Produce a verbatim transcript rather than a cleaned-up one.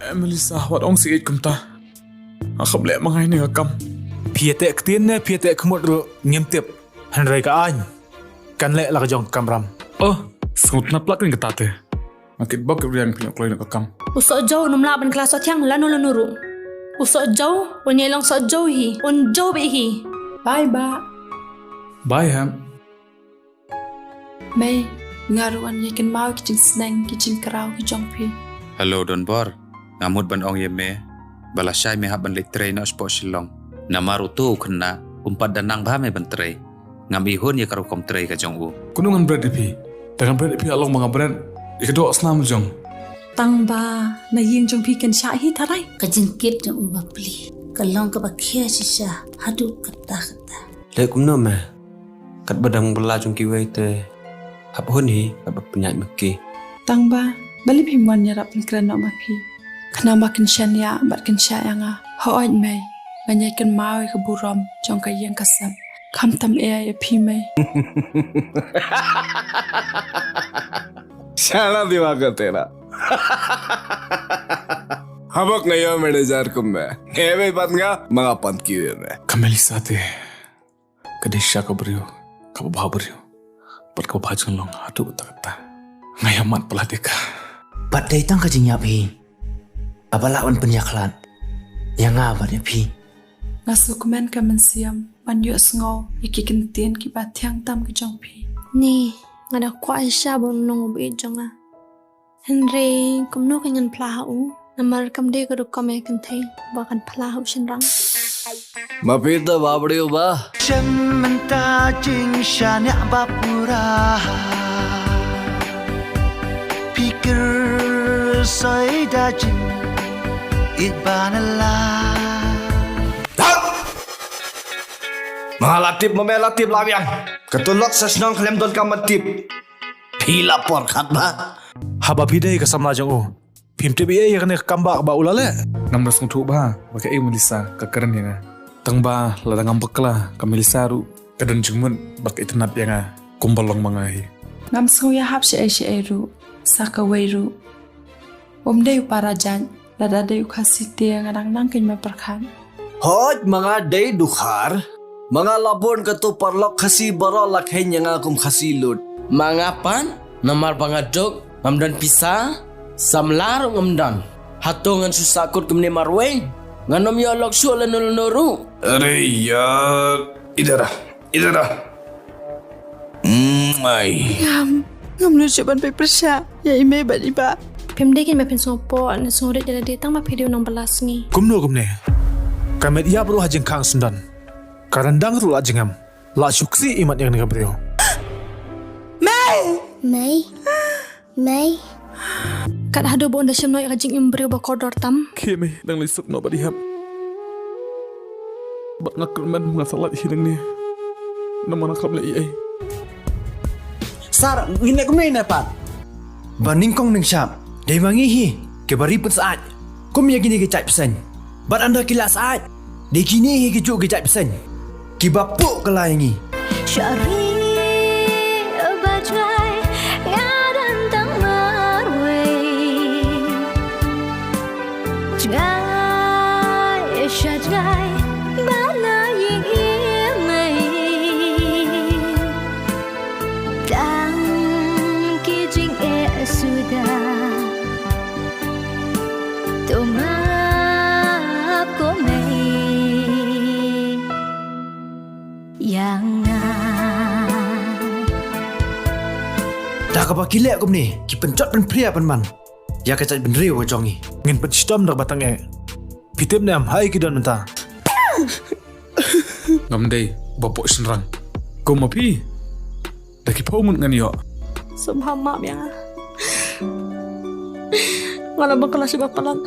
Eh, Melissa, wat ong sih kumta. Nga khlem leh ma nga ïa kane ka kam. Phi ïa teh ktien ne phi ïa teh khmut ruh ngim tip. Hynrei ka aiñ kan leh la ka jong ka kamram. Oh, sngewtynnat palat kane kata te. Nga kit bok kit riang phi ïoh kloi na ka kam. U Sohjew um lah ban kylla sohthiang lano lano ruh. U Sohjew un ïai long Sohjew hi, un jew beit hi. Bye, Bah. Bye, Hep. Mei, nga ruh ngan ïai kynmaw ki jingsneng ki jingkraw ki jong phi. Hello Donbor, nga mut ban ong ïa me ba lashai me hap ban leit trei noh shapoh Shillong. Namar uto u khynnah um pat da nang bha me ban trei. Ngam ihun ïa ka rukom trei ka jong u. Kumno ngan bret ïa phi? Te ngan bret ïa phi la long ba nga bret ïa ka doh snam jong. Tang ba na ïing jong phi kan shah hi tharai. Ka jingkit jong u bapli ka long kaba khia shisha haduh katta katta. Leh kumno me? Katba dang bylla jong kiwei te hap hun hi katba pynïaid ma ki. Tang ba balei phim wan ïarap pynkren noh ma phi? Khnang ba kin shaniah bad kin shah ïa nga. Hooid mei, ngan ïai kynmaw ïa ka burom jong ka ïing ka sem. Khamtam eh ïa phi mei. Shala diwa ka tera. Habok nga ïoh manager kum me. Hebe pat nga ma nga pan kiwi me. Ka Melissa te ka dei shisha ka briew kaba bha briew. Bad kaba bha jinglong haduh katta katta. Nga ïa mad palat ïa ka. Bad dei tang ka jingïap hi kaba lah wan pynïakhlad ïa nga bad ïa phi. Nga sngewkmen ka mynsiem ban ïohsngew ïa ki kyntien kiba thiang tam ki jong phi. Ni, nga da kwah shisha ban long u baieit jong nga. Hynrei kumno kan ngan phla ha u? Namar kam dei ka rukom ïa kynthei ba kan phla ha u shynrang. Ma phi te ba briew ba. Shem mynta jingshaniah ba pura. Phi kyrsoh da jingïeit ba na la. Thang! Ma la tip ma me la tip la biang. Ka tulok sa shnong khlem don kam tip. Phi la por khat ba. Haba phi dei ka samla jong u. Phim tip ei ei ïa kane ka kam ba u la leh. Ngam da sngewthuh ba ba kaei Melissa ka kren ïa nga. Tang ba lada ngam bakla ka Melissa ruh ka don jingmut ba ka itynnad ïa nga kumba long ma nga hi. Ngam sngew ïahap shaei shaei ruh sa kawei ruh. Um dei u para jait, lada dei u Khasi te nga dang nang kynmaw pyrkhat. Hooid ma nga dei Dkhar, ma nga la bun kato paralok Khasi baroh la kheiñ ïa nga kum Khasi lut. Ma nga pat namar ba nga duk ngam don pisa, samla ruh ngam don. Hato ngan shu sahkut kumne marwei? Ngan ym ïoh lok shuh lano lano ruh. Are yaar, idhar aa. Idhar aa. Mm, ai. Ngam, ngam nud shuh ban peit pyrshah ïa i mei bad i bah. Phim dei kein ba phin sngewpoh ne sngewrit ïa lade tang ba phi dei u nongbylla sngi. Kumno kumne? Ka met ïap ruh ha jingkhang syndon. Ka ryndang ruh la jingem. La shu ksih imat ïa kane ka briew. Mei! Mei. Mei. Kat haduh ba un da shim noh ïa ka jingim briew ba kordor tam. Khie mei, dang leit suk noh bad i Hep. Bad nga kyrmen nga sa lait hi nangne. Namar nga khlem leh ei ei. Sir, ngin leh kumne ne pat? Ba nyngkong nyngshap dei ma ngi hi kiba ri pynsyaid kum ïa kine ki jait bseiñ. Bad ynda ki la syaid dei kine hi kijuh ki jait bseiñ kiba puh kylla ïa ngi. Sha ri ba jngai nga don tang marwei. Jngai sha jngai ba na ïing i mei. Tang ki jingeh suda. To map ko mei ïa nga. Da kaba ki leh kumne ki pynjot pynphria pynban ïa ka jaitbynriew ka jong ngi. Ngin pynshitom da kaba tang eh. Phi tip ne em ha ei ki don mynta? Ngam dei ba poh shynrang kum ma phi. Da ki phew ngut ngan ïoh. Sngewbha map ïa nga. Nga la bakla sha ba palat.